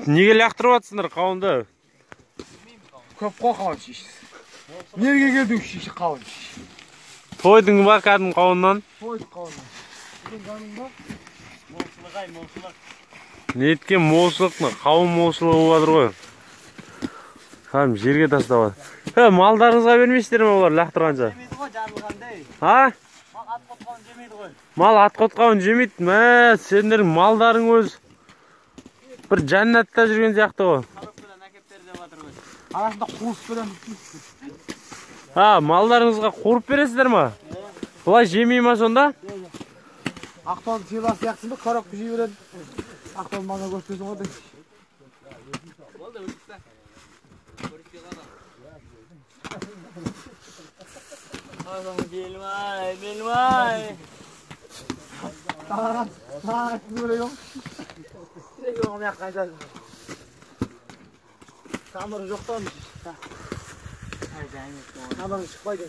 Неге лақтырып жатсыңдар қауынды? Көп қой қауын шешесі. Неге келдің шеше қауын шеше? Тойдың ба кәдімгі қауыннан? Тойдық қауыннан. Сен жаның ба? Молшылық ай, молшылық. Неткен молшылық, қауын молшылығы болып жатыр ғой. Кәдімгі жерге тастап жатыр. Малдарыңызға бермейсіздер ме олар лақтырғанша? Жемейді ғой, жарылғандай. А? Мал ат қотқауын жемейді ғой. Мал ат қотқауын жемейді. Мә, сендердің малдарың өз бір жәннатта жүрген сияқты ғой. Коробкадан әкеп бер деп жатыр ғой. Арасында қуырып береміз. А, малдарыңызға қуырып бересіздер ма? Бұлай жемей ма сонда? Ақтауды сыйлас сияқтысың ба? Коробка жей береді. Ақтауды мана көрсетесің ғой деп. Болды, өтті. Көріспей қалды. Белім ай, белім ай. Саған айтып керек жоқ. Қайда? Тамыры жоқ та. Тамыры шықпайды.